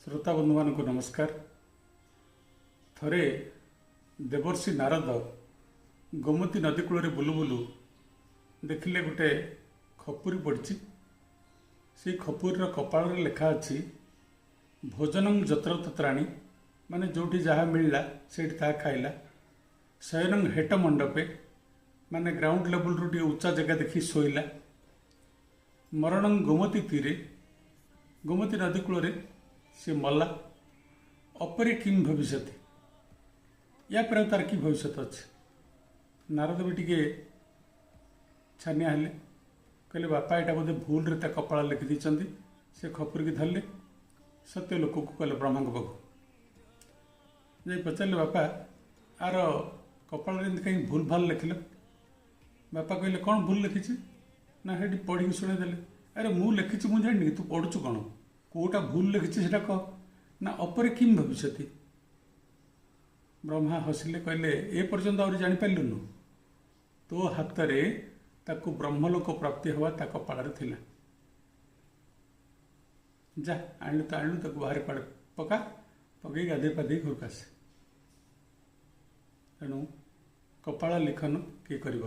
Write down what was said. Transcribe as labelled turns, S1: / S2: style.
S1: ଶ୍ରୋତା ବନ୍ଧୁମାନଙ୍କୁ ନମସ୍କାର। ଥରେ ଦେବର୍ଷି ନାରଦ ଗୋମତୀ ନଦୀ କୂଳରେ ବୁଲୁ ବୁଲୁ ଦେଖିଲେ ଗୋଟେ ଖପୁରୀ ପଡ଼ିଛି। ସେଇ ଖପୁରୀର କପାଳରେ ଲେଖା ଅଛି ଭୋଜନଂ ଯତ୍ର ତତ୍ରାଣୀ, ମାନେ ଯେଉଁଠି ଯାହା ମିଳିଲା ସେଇଠି ତାହା ଖାଇଲା। ଶୟନଂ ହେଟ ମଣ୍ଡପେ, ମାନେ ଗ୍ରାଉଣ୍ଡ ଲେବୁଲରୁ ଟିକେ ଉଚ୍ଚା ଜାଗା ଦେଖି ଶୋଇଲା। ମରଣଂ ଗୋମତୀ ତୀରେ, ଗୋମତୀ ନଦୀ କୂଳରେ ସେ ମଲା। ଅପରେ କିମ୍ ଭବିଷ୍ୟତି, ୟା ପରେ ଆଉ ତାର କି ଭବିଷ୍ୟତ ଅଛି? ନାରଦ ବି ଟିକେ ଛାନିଆ ହେଲେ, କହିଲେ ବାପା ଏଇଟା ବୋଧେ ଭୁଲରେ ତା କପାଳ ଲେଖିଦେଇଛନ୍ତି। ସେ ଖପୁରିକି ଧରିଲେ, ସତ୍ୟ ଲୋକକୁ କହିଲେ, ବ୍ରହ୍ମାଙ୍କ ପାଖକୁ ଯାଇ ପଚାରିଲେ, ବାପା ଆର କପାଳରେ ଏମିତି କାହିଁକି ଭୁଲ ଭାଲ ଲେଖିଲ? ବାପା କହିଲେ କ'ଣ ଭୁଲ ଲେଖିଛି? ନା ସେଇଠି ପଢ଼ିକି ଶୁଣେଇଦେଲେ। ଆରେ ମୁଁ ଲେଖିଛି ମୁଁ ଜାଣିନି, ତୁ ପଢ଼ୁଛୁ କ'ଣ? କେଉଁଟା ଭୁଲ ଲେଖିଛି ସେଇଟା କହ। ନା ଅପରେ କିମ୍ ଭବିଷ୍ୟତି। ବ୍ରହ୍ମା ହସିଲେ, କହିଲେ ଏ ପର୍ଯ୍ୟନ୍ତ ଆହୁରି ଜାଣିପାରିଲୁନୁ? ତୋ ହାତରେ ତାକୁ ବ୍ରହ୍ମଲୋକ ପ୍ରାପ୍ତି ହେବା ତା କପାଳରେ ଥିଲା। ଯା ଆଣିଲୁ ତ ଆଣିଲୁ, ତାକୁ ବାହାରେ କୁଆଡ଼େ ପକା, ପକେଇ ଗାଧେଇ ପାଧେଇ ଘରକୁ ଆସେ। ତେଣୁ କପାଳ ଲିଖନ କିଏ କରିବ?